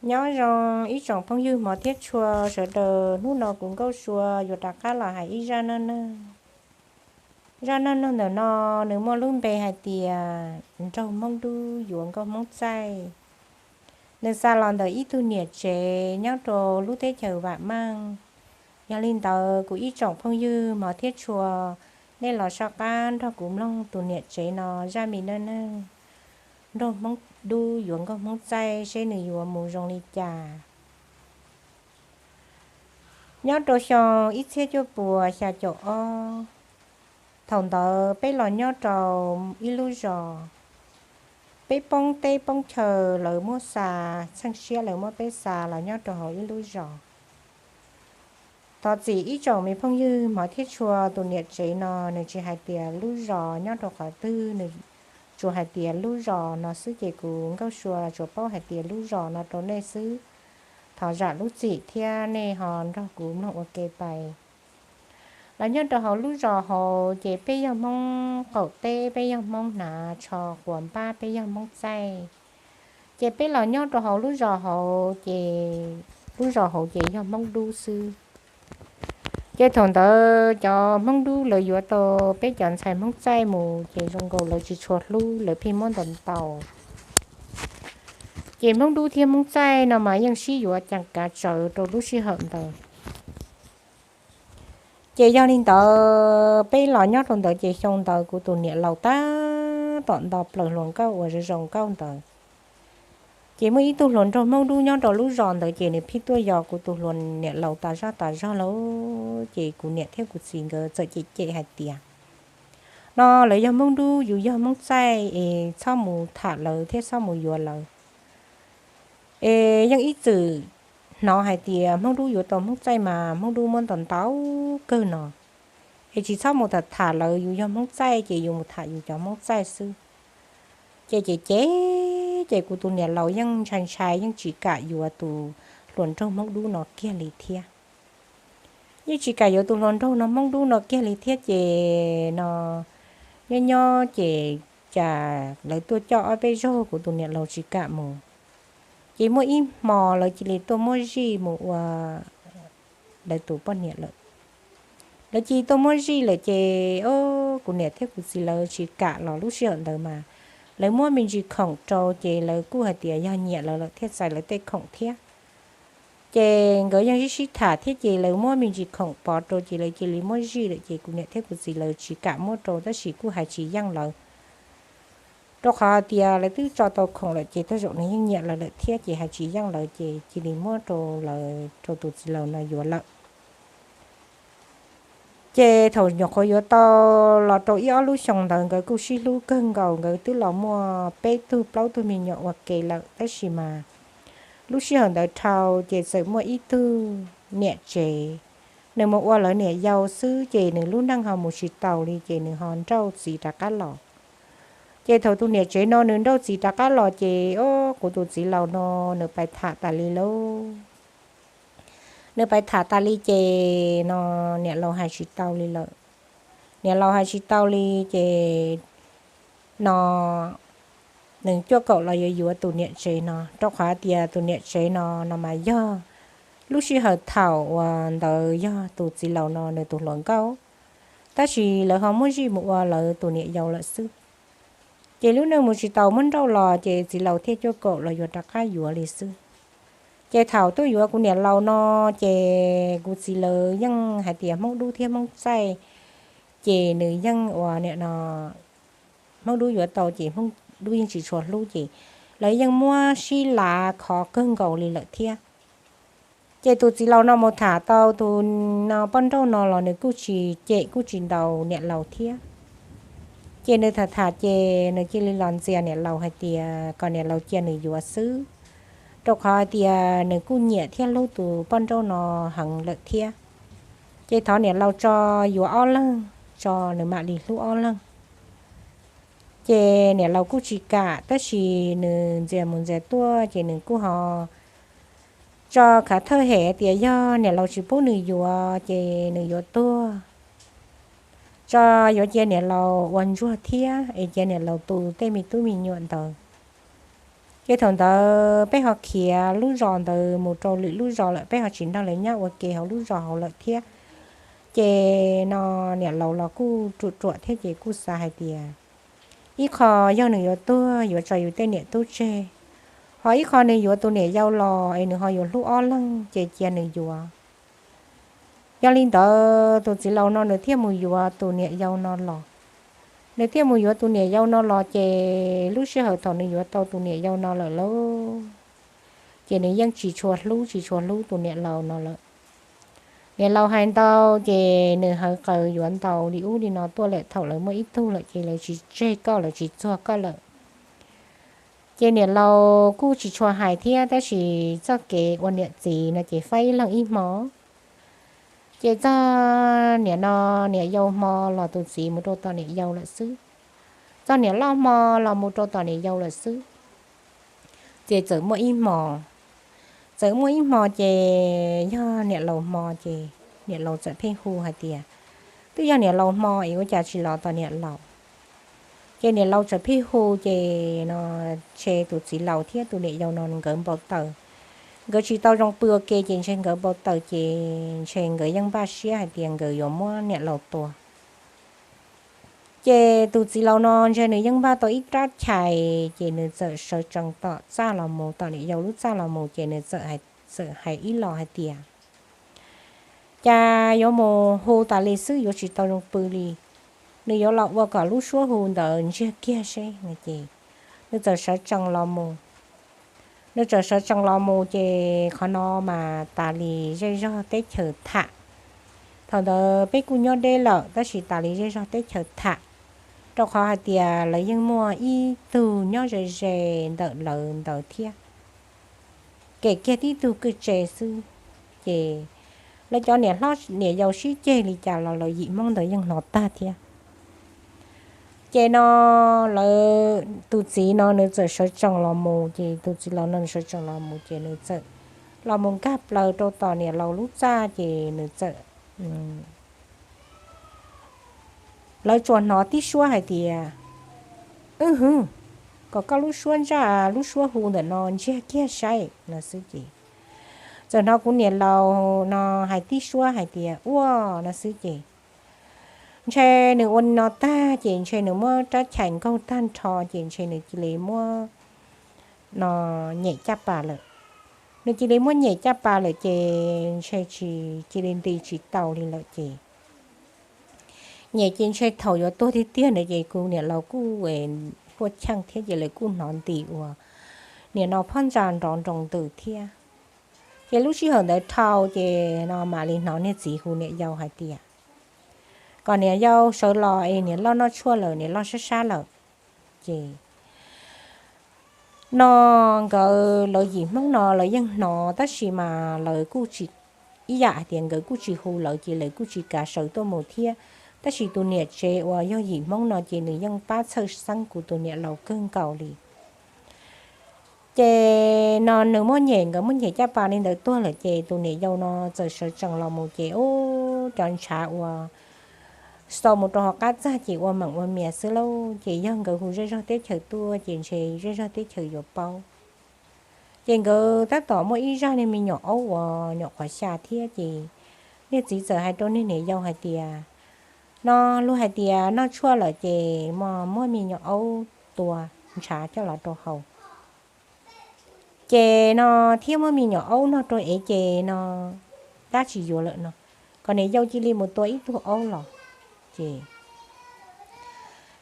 Nyob zoo ib tsoom phooj ywg hmov thiab tshua sawv daws, hnub no kuv Nkauj Sua yuav rov qab los hais ib zaj neej neeg. Zaj neej neeg ntawm no nws muaj lub npe hais tias nraug Hmoob Dub yuav nkauj Hmoob Txaij. Nws xa los ntawm ib tug niam tsev nyob rau lub teb chaws Vam Meej. Yog li ntawd kuv ib tsoom phooj ywg hmov thiab tshua, nej los soj qab nrog kuv mloog tus niam tsev no zaj me neej neeg nraug Hmoob Dub yuav nkauj Hmoob Txaij seb nws yuav mus zoo li cas. Nyob rau xyoo ib txhiab cuaj puas xya caum ob, thaum ntawd peb los nyob rau ib lub zos, peb poob teb poob chaw lawv muab xa, txheej siab lawv muab peb xa los nyob rau hauv ib lub zos. Thov txim ib tsoom me phooj ywg hmov thiab tshua, tus niam tsev no nws tsis hais tias lub zos nyob rau qhov twg, nws tsuas hais tias lub zos no xwb ces kuv Nkauj Sua tsuas paub hais tias lub zos no rau nej xwb. Thov zam lub txim thiab nej ho nrog kuv mloog ua ke pais. Los nyob rau hauv lub zos hauv ces peb yog Hmoob qaum teb, peb yog Hmoob hnav tsho quas npab, peb yog Hmoob Txaij. Ces peb los nyob rau hauv lub zos hauv ces lub zos hauv ces yog Hmoob Dub xwb. Ces thaum ntawd cov Hmoob Dub lawv yuav tau peb cov ntxhais Hmoob Txaij mus ces zoo nkaus lawv tsis tshua hlub, lawv pheej muab ntaus ntaus. Ces Hmoob Dub thiab Hmoob Txaij no mas yeej sib yuav ceev kav tsawv rau lub sij hawm ntawd. Ces yog li ntawd peb los nyob rau ntawd ces xyoo ntawd kuv tus niam laus tab tom nto plaws hluas nkauj uas zoo zoo nkauj ntawd. Ces muaj ib tug hluas nraug Hmoob Dub nyob rau lub zos ntawd ces nws pheej tuaj yos kuv tus hluas niam laus tas zog tas zog lawm. Ces kuv niam thiab kuv txiv nkawd txawm cem cem hais tias, no lawv yog Hmoob Dub, yus yog Hmoob Txaij es txhob mus tham lawv thiab txhob mus yuav lawv. Es yeej ib txwm hnov hais tias Hmoob Dub yuav tau Hmoob Txaij mas Hmoob Dub muab ntaus ntaus kawg no. Es tsis txhob mus tham tham lawv, yus yog Hmoob Txaij ces yus mus tham yus cov Hmoob Txaij xwb. Ces ces ces, ces kuv tus niam laus yeej ntshai ntshai yeej tsis kam yuav tus hluas nraug Hmoob Dub no kiag li thiab. Yeej tsis kam yuav tus hluas nraug no Hmoob Dub no kiag li thiab ces no nyob nyob ces cas lawv tuaj coj ob peb zaug kuv tus niam laus tsis kam mus. Ces muaj ib hmo lawv cia li tuaj muab zij mus ua lawv tus poj niam lawm. Lawv cia li tuaj muab zij lawm ces o, kuv niam thiab kuv txiv lawv tsis kam los lub sij hawm ntawd mas lawv muab me ntsis khoom rau ces lawv kuj hais tias yog nyiam lawv lawm thiaj txais lawv tej khoom thiab. Ces nkawd yeej sib sib tham thiab ces lawv muab me ntsis khoom pov rau ces lawv cia li muab zij lawm ces kuv niam thiab kuv txiv lawv tsis kam muab rau tab sis kuj hais tsis yeej lawv. Rau qhov tias lawv twb tso tau khoom lawm ces tej zaum nws yeej nyiam lawv lawm thiab ces hais tsis yeej lawv ces cia li muab rau lawv rau tus txiv laus no yuav lawm. Ces thaum nyuam qhuav yuav tau los rau ib ob lub xyoo ntawd nkawd kuj sib hlub kawg nkaus, nkawd twb los muaj peb tug plaub tug me nyuam ua ke lawm tab sis mas lub sij hawm ntawd dhau ces txawm muaj ib tug niam tsev, nws mus ua lawv niam yau xwb ces nws lub neej ho mus tsis taus li ces nws ho nrauj txiv rov qab los. Ces thaum tus niam tsev no nws nrauj txiv rov qab los ces o, kuv tus txiv laus no nws pais tham tas li lauj. Nws pais tham tas li ces no niam laus hais tsis tau li lawm. Niam laus hais tsis tau li ces no nws cuaj kaum los yuav yuav tus niam tsev no rau qhov tias tus niam tsev no no mas yog lub sij hawm thaum uas ntawd yog tus txiv laus no nws tus hluas nkauj, tab sis lawv ho muab zij mus ua lawv tus niam yau lawm xwb. Ces lub neej mus tsis taus muab nrauj los ces txiv laus thiaj cuaj kaum los yuav rov qab yuav li xwb. Ces thaum tuaj yuav kuv niam laus no ces kuv txiv lawv yeej hais tias Hmoob Dub thiab Hmoob Txaij ces nws yeej ua niam no Hmoob Dub yuav tau ces Hmoob Dub yeej tsis tshua hlub ces lawv yeej muab sib lav khov kawg nkaus li lawm thiab. Ces tus txiv laus no mus tham tau tus no poj nrauj no los nws kuj tsis cem kuj tsis ntaus niam laus thiab. Ces nws tham tham ces nws cia li los ntxias niam laus hais tias kom niam laus cia nws yuav xwb, rau qhov hais tias nws kuj nyiam thiab hlub tus poj nrauj no heev lawm thiab. Ces thov niam laus tso yuav ob leeg, tso nws mam li hlub ob leeg. Ces niam laus kuj tsis kam tab sis nws ntxias mus ntxias tuaj ces nws kuj ho tso khav thawj hem tias yog niam laus tsis pub nws yuav ces nws yuav tuag, tso yuav cia niam laus ua ntsuag thiab es cia niam laus tu tej me tub me nyuam ntawd. Ces thaum ntawd peb ho khiav lub zos ntawd mus rau lwm lub zos lawm, peb ho tsis nrog lawv nyob ua ke hauv lub zos hauv lawm thiab. Ces no niam laus los kuj ruam ruam thiab ces kuj xav hais tias ib qho yog nws yuav tuag yuav tso yus tej niam tub tseg, ho ib qho nws yuav tus niam yau los es nws ho yuav hlub ob leeg ces cia nws yuav. Yog li ntawd tus txiv laus no nws thiaj mus yuav tus niam yau no los. Nws thiaj mus yuav tus niam yau no los ces lub sij hawm thaum nws yuav tau tus niam yau no lawm lauj, ces nws yeej tsis tshua hlub tsis tshua hlub tus niam laus no lawm. Niam laus hais ntau ces nws hawv qawv yuav ntau li ub li no tuaj lawm, thaum lawv muaj ib tug lawm ces lawv tsis tseg koj, lawv tsis txuag koj lawm. Ces niam laus kuj tsis tshua hais thiab, tab sis txoj kev ua niam txiv no ces faib ib leeg ib hmo. Ces txog niam no, niam yau hmo los tus txiv mus rau tom niam yau lawm xwb, txog niam loj hmo los mus rau tom niam yau lawm xwb. Ces txawm muaj ib hmo, txawm muaj ib hmo ces yog niam laus hmo ces niam laus txawm pheej hu hais tias twb yog niam laus hmo es ua cas tsis los tom niam laus. Ces niam laus txawm pheej hu ces no ntshe tus txiv laus thiab tus niam yau no nkawd npau taws, nkawd tsis tau zoo pw ua ke ces ntshe nkawd npau taws ces ntshe nkawd yeej npaj siab hais tias nkawd yuav muab niam laus tua. Ces tus txiv laus no ntshe nws yeej npaj tau ib rab chais ces nws txawm sawv tsees tom txaj los mus, tom niam yau lub txaj los mus ces nws txawm hais ib los hais tias cas yuav mus hu tas li xwb yuav tsis tau zoo pw li, nws yuav los ua kom lub suab hu ntawd ntsiag kiag seb no ces nws txawm sawv tsees los mus. Nws txawm sawv tsees los mus ces qhov no mas tas li zej zog teb chaws tham. Thaum ntawd peb kuj nyob deb lawm tab sis tas li zej zog teb chaws tham, rau qhov hais tias lawv yeej muaj ib tug nyob ze ze ntawm lawv ntawd thiab, kem kiag tib tug kwj tse xwb. Ces lawv cov niam hlob niam yau sib ceg li cas los lawv yim Hmoob ntawd yeej hnov tag thiab. Ces no lawv tus txiv no nws txawm sawv tsees los mus, ces tus txiv laus no nws sawv tsees los mus ces nws txawm los mus nkag plaws rau tom niam laus lub txaj ces nws txawm, lawv tsuas hnov tib suab hais tias, Wb hwv, kom koj lub suab ntsaj lub suab hu ntawm no ntsiag kiag saib no xwb ces txawm hnov kuv niam laus no hais tib suab hais tias, Ua no xwb ces ntshe nws ua li no tag ces ntshe nws muab rab chais nkaug tag nrho ces ntshe nws cia li muab no nyem caj pas lawm. Nws cia li muab nyem caj pas lawm ces ntshe tsis, cia li nti tsis tau li lawm ces nyem ces ntshe thaum yuav tuag tiag tiag ntawd ces kuv niam laus kuj huaj cheej thiab ces lawv kuj hnov nti ua niam no phab ntsa nrov nroo ntws thiab. Ces lub sij hawm ntawd dhau ces no mam li hnov niag txiv hu niam yau hais tias kom niam yau sawv los es niam loj noj tshuaj lawm, niam loj sab sab lawm. Ces no nkawd lawv yim Hmoob no lawv yeej hnov tab sis mas lawv kuj tsis, ib yam hais tias nkawd kuj tsis hu lawv ces lawv kuj tsis kav sawv tuaj mus thiab. Tab sis tus niam tsev uas yog yim Hmoob no ces nws yeej pab txhawj xeeb kuv tus niam laus kawg nkaus li. Ces no nws muab nyem, nkawd muab nyem caj pas li ntawd tuag lawm ces tus niam yau no txawm sawv tsees los mus ces ub cov ntshav uas xau mus rau hauv qab txag ces ua meem ua mias xwb lauj. Ces yog nkawd hu zej zog teb chaws tuaj ces ntshe zej zog teb chaws yuav paub. Ces nkawd tab tom muaj ib zaj niag me nyuam aub uas nyuam qhuav xya thiab ces niag txiv txawm hais rau niag niam yau hais tias, no luag hais tias noj tshuaj lawm ces muab me nyuam aub tua ntshav coj los rau haus. Ces no thiab muab me nyuam aub noj rau ev ces no dab tsis yuav lawm no, kom niam yau cia li mus tua ib tug aub los. Ces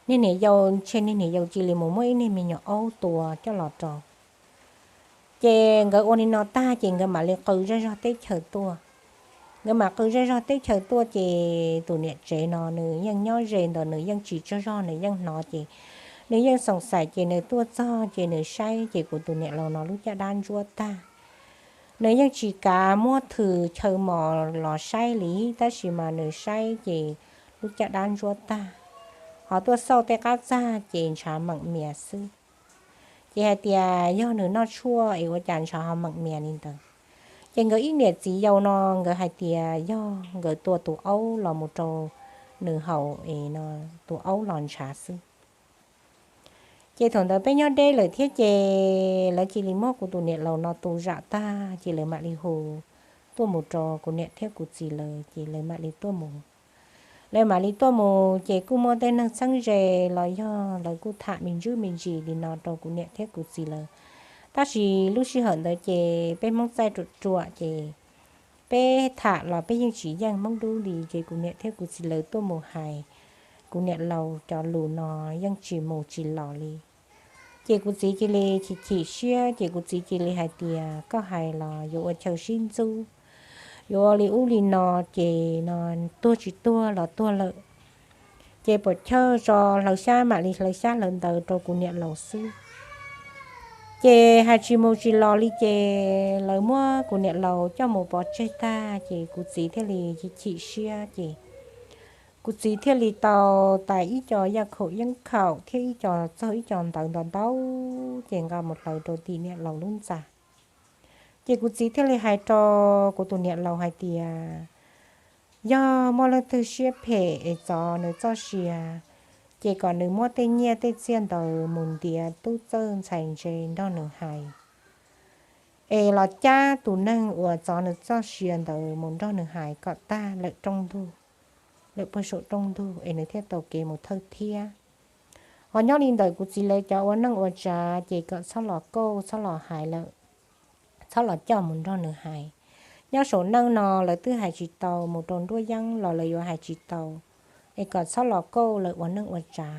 niag niam yau, ntshe niag niam yau cia li mus muab ib niag me nyuam aub tua coj los rau. Ces nkawd ua li no tag ces nkawd mam li qw zej zog teb chaws tuaj. Nkawd mam qw zej zog teb chaws tuaj ces tus niam tsev no nws yeej nyob ze ntawd, nws yeej tsis tsaug zog, nws yeej hnov ces nws yeej xoom xaim ces nws tuaj txog ces nws saib ces kuv tus niam laus no lub caj dab ntsuab tag. Nws yeej tsis kav muab thws chaw mos los saib li tab sis mas nws saib ces lub caj dab ntsuab tag, ho tuaj xauj tej qab txag ces ntshav meem mias xwb. Ces hais tias yog nws noj tshuaj es ua cas ntshav ho meem mias li ntawd. Ces nkawd ib niam txiv yau no nkawd hais tias yog nkawd tua tus aub los mus rau nws haus es no tus aub los ntshav xwb. Ces thaum ntawd peb nyob deb lawm thiab ces lawv cia li muab kuv tus niam laus no tu zam tag ces lawv mam li hu tuaj mus rau kuv niam thiab kuv txiv lawv ces lawv mam li tuaj mus. Lawv mam li tuaj mus ces kuj muaj tej neeg txheeb ze los yog lawv kuj tham me ntsis me ntsis li no rau kuv niam thiab kuv txiv lawv. Tab sis lub sij hawm ntawd ces peb Hmoob txaij ruam ruam ces peb tham los peb yeej tsis yeej Hmoob dub li ces kuv niam thiab kuv txiv lawv tuaj mus hais kuv niam laus cov lus no yeej tsis mus tsis los li. Ces kuv txiv cia li chim chim siab ces kuv txiv cia li hais tias koj hais los yuav ua chaw sib ntxub, yuav ua li ub li no ces no tuag tsis tuag los tuag lawm ces puas chawj tso hlawv xyab mam li hlawv xyab hlawv ntawv rau kuv niam laus xwb. Ces hais tsis mus tsis los li ces lawv muab kuv niam laus coj mus pov tseg tag ces kuv txiv thiaj li chim siab ces kuv txiv thiaj li tau tais ib co yaj khaum yeeb khaum thiab ib co txaug ib co ntawv ntau ntau ces nqa mus hlawv rau tim niam laus lub ntxa. Ces kuv txiv thiaj li hais rau kuv tus niam laus hais tias yog muaj leej twg siab phem es txov nws txoj sia ces kom nws muab tej nyiaj tej txiaj ntawd mus ntiav tub txawj ntxhais ntse nrog nws hais es los cab tus neeg uas txov nws txoj sia ntawd mus nrog nws hais kom tag lawm rooj ntug, lawm puag saum rooj ntug es nws thiaj tau kev mus thawj thiab. Ho nyob li ntawm kuv txiv lawv cov ua neej ua tsav ces kom txhob los kauj txhob los hais lawm, txhob los coj mus nrog nws hais. Nyob saum neej no lawv twb hais tsis tau, mus rau nruab yeeb los lawv yuav hais tsis tau, es kom txhob los kauj lawv ua neej ua tsav,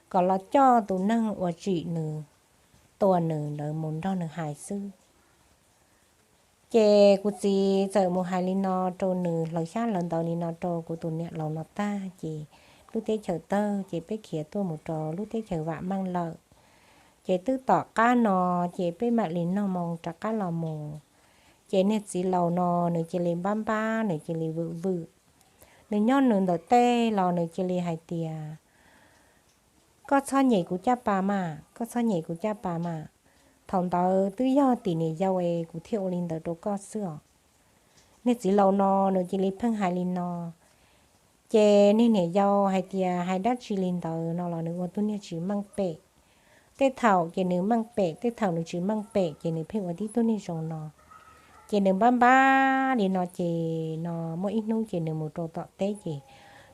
kom los coj tus neeg uas tsim nws, tua nws ntawd mus nrog nws hais xwb. Ces kuv txiv txawm mus hais li no rau nws, hlawv xyab hlawv ntawv li no rau kuv tus niam laus no tag ces lub teb chaws tawg ces peb khiav tuaj mus rau lub teb chaws vam meej lawm. Ces twb tom qab no ces peb mam li noj moo rov qab los mus. Ces niag txiv laus no nws cia li npab npab, nws cia li vwm vwm. Nws nyob nws ntawm teb los nws cia li hais tias koj txhob nyem kuv caj pas mas, koj txhob nyem kuv caj pas mas. Thaum ntawd twb yog tim niam yau es kuv thiaj ua li ntawd rau koj xwb os. Niag txiv laus no nws cia li pheej hais li no. Ces niag niam yau hais tias hais dab tsi li ntawd no los nws ua tug niag tsis meej pem. Tej thaum ces nws meej pem, tej thaum nws tsis meej pem ces nws pheej ua tib tug niag zoo no. Ces nws npab npab li no ces no muaj ib hnub ces nws mus rau tom teb ces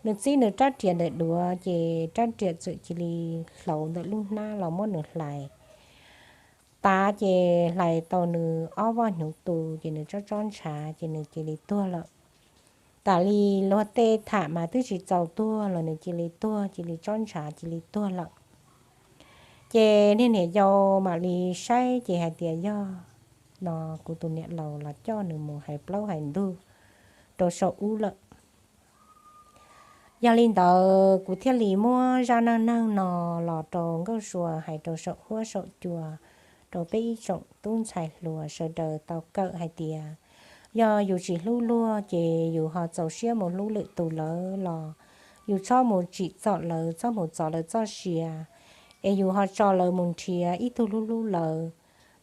nws txib nws rab riam ntawm duav ces rab riam txawm cia li hlauv ntawm lub hnab los muab nws hlais. Tav ces hlais tau nws ob voj hnyuv tu ces nws tsob tsob ntshav ces nws cia li tuag lawm. Tas li luag tej tham mas twb tsis txaus tuag los nws cia li tuag, cia li tsob ntshav cia li tuag lawm. Ces niag niam yau mam li saib ces hais tias yog no kuv tus niam laus los coj nws mus hais plaub hais ntug rau saum ub lawm. Yog li ntawd kuv thiaj li muab zaj neej neeg no los rau Nkauj Sua hais rau saum huab saum cua rau peb ib tsoom tub ntxhais hluas sawv daws tau kawm hais tias yog yus tsis hlub luag ces yus ho txaus siab mus hlub lwm tus lawm los yus txhob mus tsim txom lawv, txhob mus txov lawv txoj sia, es yus ho tso lawv mus nrhiav ib tug hlub hlub lawv.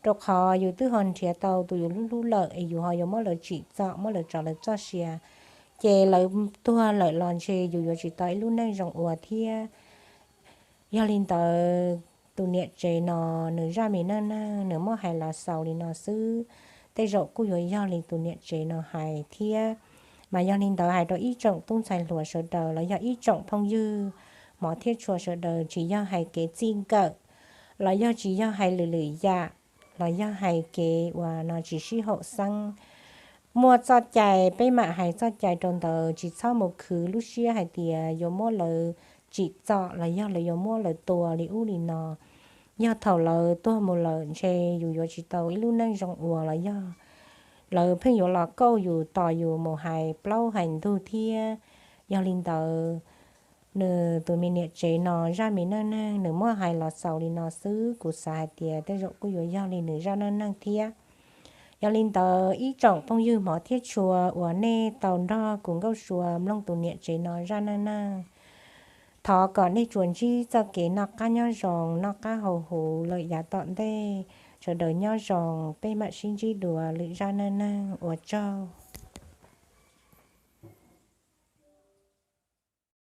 Rau qhov yus twb ho nrhiav tau tus yus hlub hlub lawm es yus ho yuav muab lawv tsim txom, muab lawv tso lawv txoj sia, ces lawv tuag lawm los ntshe yus yuav tsis tau ib lub neej zoo ua thiab. Yog li ntawd, tus niam tsev no nws zaj me neej neeg nws muab hais los xaus li no xwb, tej zaum kuj yuav yog li tus niam tsev no hais thiab. Mas yog li ntawd hais rau ib tsoom tub ntxhais hluas sawv daws los yog ib tsoom phooj ywg hmov thiab tshua sawv daws, tsis yog hais kev txij nkawm, los yog tsis yog hais lwm lwm yam, los yog hais kev uas no tsis sib haum xeeb. Muaj txoj cai peb mam hais txoj cai rau ntawd, tsis txhob mus khwv lub siab hais tias yuav muab lawv tsim txom los yog lawv yuav muab lawv tua li ub li no. Yog thaum lawv tuag mus lawm ntshe yus yuav tsis tau ib lub neej zoo ua los yog lawv pheej yuav los kauj yus tos yus mus hais plaub hais ntug thiab. Yog li ntawd, nws tus me niam tsev no zaj me neej neeg nws muab hais los xaus li no xwb, kuv xav hais tias tej zaum kuj yuav yog li nws zaj neej neeg thiab. Yog li ntawd ib tsoom phooj ywg hmov thiab tshua uas nej tau nrog kuv Nkauj Sua mloog tus niam tsev no zaj neej neeg, thov kom nej tsuas ntsib txoj kev noj qab nyob zoo, noj qab haus huv lawm yav tom ntej. Sawv daws nyob zoo, peb mam sib ntsib dua lwm zaj neej neeg, ua tsaug.